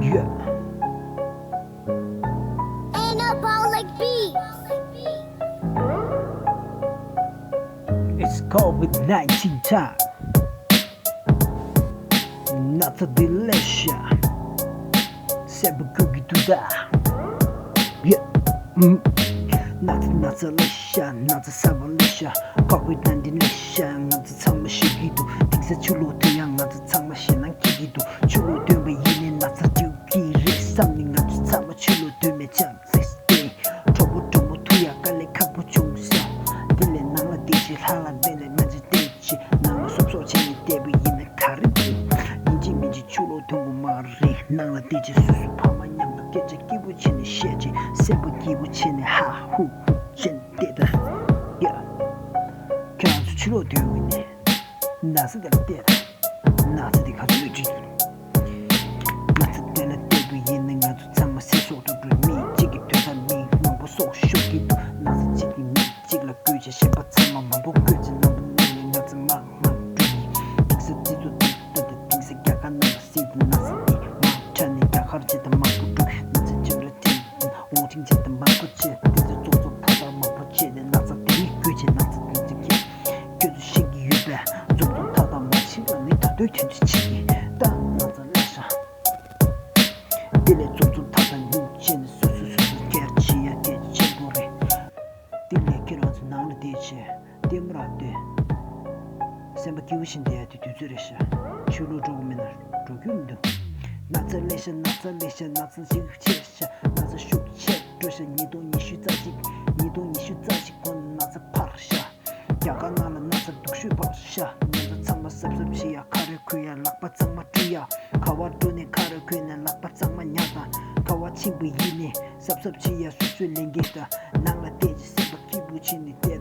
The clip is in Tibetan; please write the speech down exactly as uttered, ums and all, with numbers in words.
Yeah. Anabolic beats. It's COVID nineteen time. Not a delicious. Seven cookie to die. Yeah. Mm. Not a, not a delicious, not a seven delicious. COVID nineteen delicious. ང་ཚོ་ཚང་མ་ཤི་གི་འདུག་དེང་སང་ཆུ་ལོག་ཐོན་ཡང་ང་ཚོ་ཚང་མ་ཞེད་སྣང་སྐྱེ་གི་འདུག་ཆུ་ལོག་ཐོན་པ་ཡིན་ནའི་ན་ཚ་འགྲོ་གི་རེད་བསམ་ནས། ང་ཚོ་ཚང་མ་ཆུ་ལོག་ཐོན་མེད་ཅང་ཚེ་སྟེ། གྲོགས་པོ་གྲོགས་མོ་ཐུག་ཡ་དཀའ་ལས་ཁག་པོ་བྱུང་ས། དེ་ལས་ནང་ལ་བསྡད་ཅིག་ལྷ་ལ་བསྡད་ལས་སྨན་ཆ་བསྟེན་ཅིག་ནང་ལ་སོབ་སོབ་བྱས་ནས་བསྡད་པ་ཡིན་ན་ག་རེ་འདུག་ཡིན་གཅིག་མིན་གཅིག་ཆུ་ལོག་ཐོན་དགོས་མ་རེད། ནང་ལ་བསྡད་ཅིག་སོ་སོ་ཕ་མ་མཉམ་དུ་སྐད་ཆ་སྐྱིད་པོ་བྱས་ནས་བཤད་ཅིག་སེམས་པ་སྐྱིད་པོ་བྱས་ནས་ཧ་ཧུ་བྱས་ནས་བསྡད་ད། ཡ། ཁྱེད་རང་ཚོ་ཕྱི་ལོགས་སྡོད་འོས་ནས་ན་ཚ་དེ་ལ་བལྟས་ད། ན་ཚ་དེ་ག་ཚོད་ཡོད་ཅིག་ན་ཚ་དེ་ལ་བལྟས་པ་ཡིན་ན་ང་ཚོ་ཚང་མ་སེམས་སྲོག་ཏུ་འགྲོ། མི་གཅིག་གི་དོན་དག་མི་མང་པོ་སྲོག་ཤོར་གྱི་འདུག་ན་ཚ་གཅིག་གིས་མི་གཅིག་ལ་བསྐུལ་བྱས་གཞན་པ་ཚང་མ་མང་པོ་བསྐུལ་བྱས་ནང་དུ་མི་ལས་ན་ཚ་མང་མང་འགྲོ་གི་དེང་སང་སྤྱི་ཚོགས་དེ་ལྟ་དེ་དེང་སང་རྒྱ་གར་ནང་ལ་སྲིད་དེ་ན་ཚ་དེ་མང་དྲགས་ནས་རྒྱ་གར་ཆེད་དུ་མང་པོ་འགྲོ་ན་ཚ་ཅི་འདྲ་དྲན། ཝོ་ཊིང་བྱས་ཏེ་མང་པོ་བྱས། དེ་ཚོ་ཙོག་ཙོག་ཐག་ཐག་མང་པོ་བྱས་ཏེ་ན་ཚ་དེ་རིགས་བཀོལ་བྱས་ན་ཚ་དེ་ཚོ་ཁྱེད་ཁྱོད་ཚོ་ཤེས་ཀྱི་ཡོད་པས། ཙོག་ཙོག་ཐག་ཐག་མ་བྱེད་པ་ནི་ད་དུང་ཁྱོད་ཚོ་བྱེད་ཀྱི་ད་ན་ཚ་ལས་ཤ། དེ་ལས་ཙོག་ཙོག་ཐག་ཐག་ཉུང་བྱས་ནས་སོ་སོ་སོ་སོ་སྐད་ཆ་བཤད་ཡ་གལ་ཆེན་པོ་རེད། དེ་ལས་ཁྱེད་རང་ཚོ་ནང་ལ་བསྡད་བྱས། ལྟད་མོ་རག་ལྟོས། སེམས་པ་སྐྱིད་པོ་བྱས་བསྡད་ཡ་དེ་དུས་ཚོད་རེད་ཤག་ཆོས་ལུགས་འགྲོ་གི་མེད་ན་འགྲོ་རྒྱུ་མི་འདུག་ན་ཚ་ལས་ཤ། ན་ཚ་ལས་ཤ། ན་ཚ་ཤུགས་ཆེ་ཤག་ན་ཚ་ཤུགས་ཆེ་འགྲོ་ཤག་ཉིས་སྟོང་ཉི་ཤུ་རྩ་གཅིག་ཉིས་སྟོང་ཉི་ཤུ་རྩ་གཅིག་གོང་ན་ཚ་འཕར་ཤག་རྒྱ་གར་ནང་ལ་ན་ཚ་སྡུག་ཤོས་འཕར་ཤག་ང་ཚོ་ཚང་མ་གཟབ་གཟབ་བྱེད་ཡ། ཁ་རས་གོན་ཡ། ལག་པ་གཙང་མ་བཀྲུ་ཡ། ག་བ་འགྲོ་ནས་ཁ་རས་གོན་ནས་ལག་པ་གཙང་མ་ཉར་དང་། ག་བ་ཕྱིན་པ་ཡིན་ནས་གཟབ་གཟབ་བྱེད་ཡ། སོ་སོའི་ལས་འགན་དང་ནང་ལ་བལྟས་ཀྱི་སེམས་པ་སྐྱིད་པོ་བྱས་ནས་བསྡད།